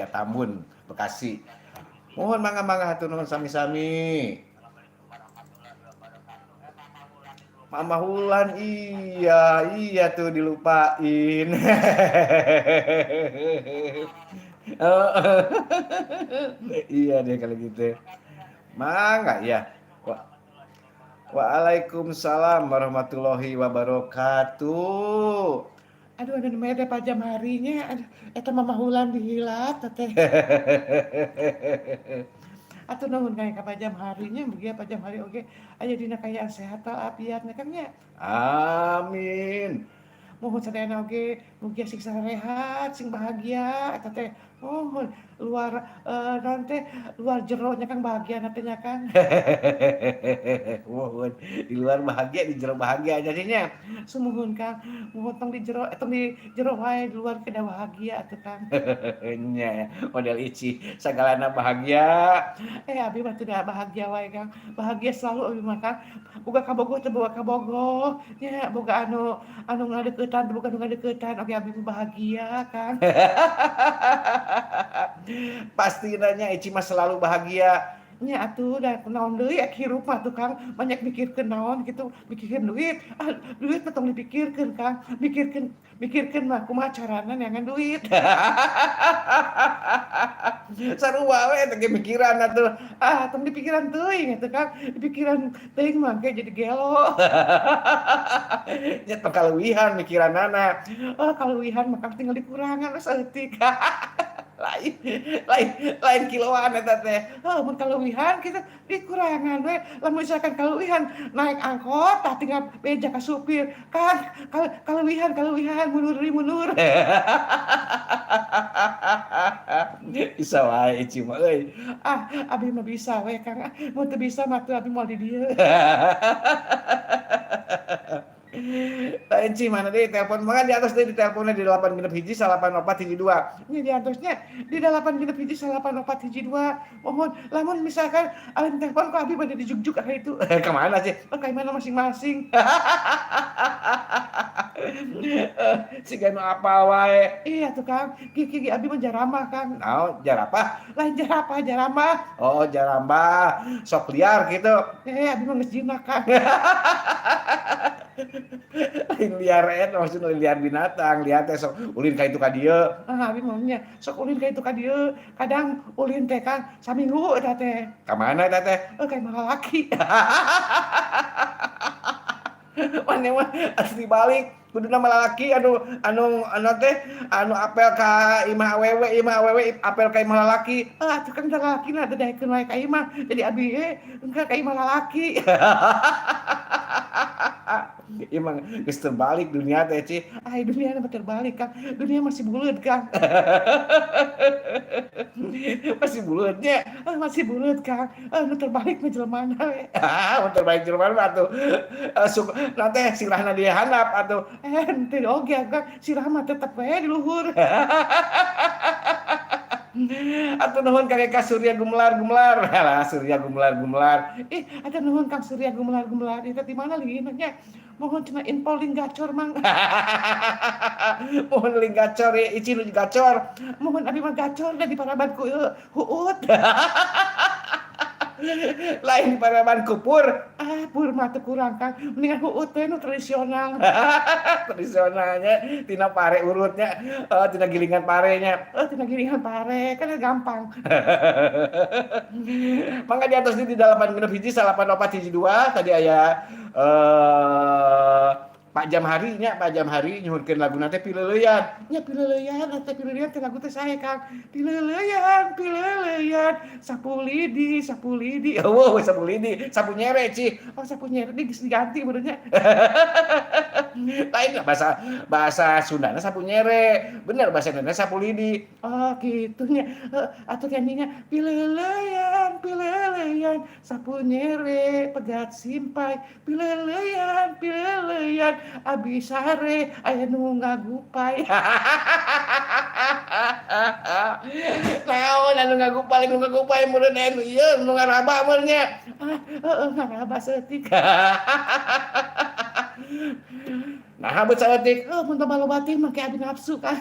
Tambun, Bekasi. Mohon mangga mangga hatur nuhun sami-sami. Mama Hulan, iya, iya tuh dilupain. Oh, iya deh kalau gitu. Mangga ya. Waalaikumsalam warahmatullahi wabarakatuh. Aduh, aduh, namanya teh pajam harinya. Aduh, eta Mama Hulan dihilap teh. Atuh nuhun ka pajam harinya, mugia pajam hari oge aya dina kaayaan sehat walafiat nya Kang nya. Amin. Mohon sadayana oge mugia sing sarehat, sing bahagia eta teh. Mohon luar naon teh, luar jero nya Kang bahagiana teh nya Kang. Mohon di luar bahagia, di jero bahagia jadinya. Sumuhun Kang, mohon tong di jero tong di jero wae, di luar kedah bahagia atuh Kang. Nya model Ici sagalana bahagia. Eh, abi mah teu bahagia wae Kang, bahagia selalu abi mah Kang. Boga kabogoh teu boga kabogoh, nya boga anu anu ngadeuketan teu boga anu ngadeuketan oge abi mah bahagia Kang. Pastina nya Ici mah selalu bahagia. Nya atuh da kunaon deui hirup mah atuh Kang, banyak mikirkeun naon kitu, mikirkeun duit, ah duit mah tong dipikirkeun Kang, mikirkeun mikirkeun mah kumaha carana neangan duit. Sarua we eta ge mikiran atuh. Ah tong dipikiran teuing atuh Kang, dipikiran teuing mah engke jadi gelo. Nya tong kaleuwihan mikiranana. Oh kaleuwihan mah Kang tinggal dikurangan we saeutik. Lain lain lain kiloan eta teh. Heuh mun kaleuwihan kitu dikurangan we, lamun misalkan kaleuwihan naik angkot tah tinggal beja ka supir, "Kang, kaleuwihan kaleuwihan, mundur deui mundur." Bisa wae Ici mah euy. Ah abi mah bisa we Kang ah, mun teu bisa mah atuh abi moal di dieu. Lain Ci mana deui telepon mangga di atas deui di teleponnya di 8 genep hiji 8 4 hiji 2. Nya di antosnya di 8 genep hiji 8 4 hiji 2. Mohon lamun misalkan alin telepon ku abi bade dijugjug ka itu. Ka mana sih? Oh ka imahna masing-masing. Siga nu apal wae. Iya atuh Kang, kieu ge abi mah jaramah Kang. Naon jarapah? Lain jarapah, jaramah. Oh jarambah, sok liar kitu. Eh abi mah geus jinak Kang. Lain liar eta maksudna liar binatang, liar teh sok ulin ka itu ka dieu. Ah abi mah nya sok ulin ka itu ka dieu, kadang ulin teh Kang saminggu eta teh. Ka mana eta teh? Oh ka imah lalaki. Maneh mah asli balik, kuduna mah lalaki anu anu anu teh anu apel ka imah awewe, imah awewe apel ka imah lalaki. Ah atuh kan lalakina teu daekeun wae ka imah, jadi abi ge engke ka imah lalaki. Emang geus terbalik dunia teh Ci. Ai dunia mah terbalik Kang, dunia masih buleud Kang. Masih buleud nya? Masih buleud Kang, nu terbalik mah jelemana we. Ah, mun terbalik jelema mah atuh sok naon teh sirahna di handap atuh. Eh henteu oge Kang, sirah mah tetep we di luhur. Atuh nuhun Kang Eka Surya Gumelar Gumelar. Alah Surya Gumelar Gumelar. Ih, atuh nuhun Kang Surya Gumelar Gumelar. Ieu teh di mana lingina nya? Mohon cenah info link gacor Mang. Mohon link gacor ya, Ici nu gacor. Mohon abi mah gacor da di paraban ku ieu huut. Lain di paraban ku pur. Ah pur mah teu kurang Kang, mendingan huut we nu tradisional. Tradisionalnya tina pare urutnya, tina gilingan parenya. Tina gilingan pare, kan gampang. Mangga di atas di 8 genep hiji 8 4 hiji 2 tadi aya Pak Jamhari nya, Pak Jamhari nyuhunkeun laguna teh Pileuleyan. Nya Pileuleyan teh Pileuleyan teh lagu teh sae Kang. Pileuleyan, pileuleyan, sapu lidi, sapu lidi. Eueuh sapu lidi, sapu nyere Ci. Oh sapu nyere geus diganti meureun nya. Lain bahasa bahasa Sundana sapu nyere, bener bahasa Indonesia sapu lidi. Oh kitu nya. Heuh atuh nyanyinya pileuleyan, pileuleyan, sapu nyere pegat simpai, pileuleyan, pileuleyan, abi sare aya nu ngagupai. Naon anu ngagupai, nu ngagupai meureun anu ieu nu ngaraba meureun nya. Ah heueuh ngaraba saeutik. Nah, beut saeutik, oh mun loba-loba teh make abdi nafsu, Kang.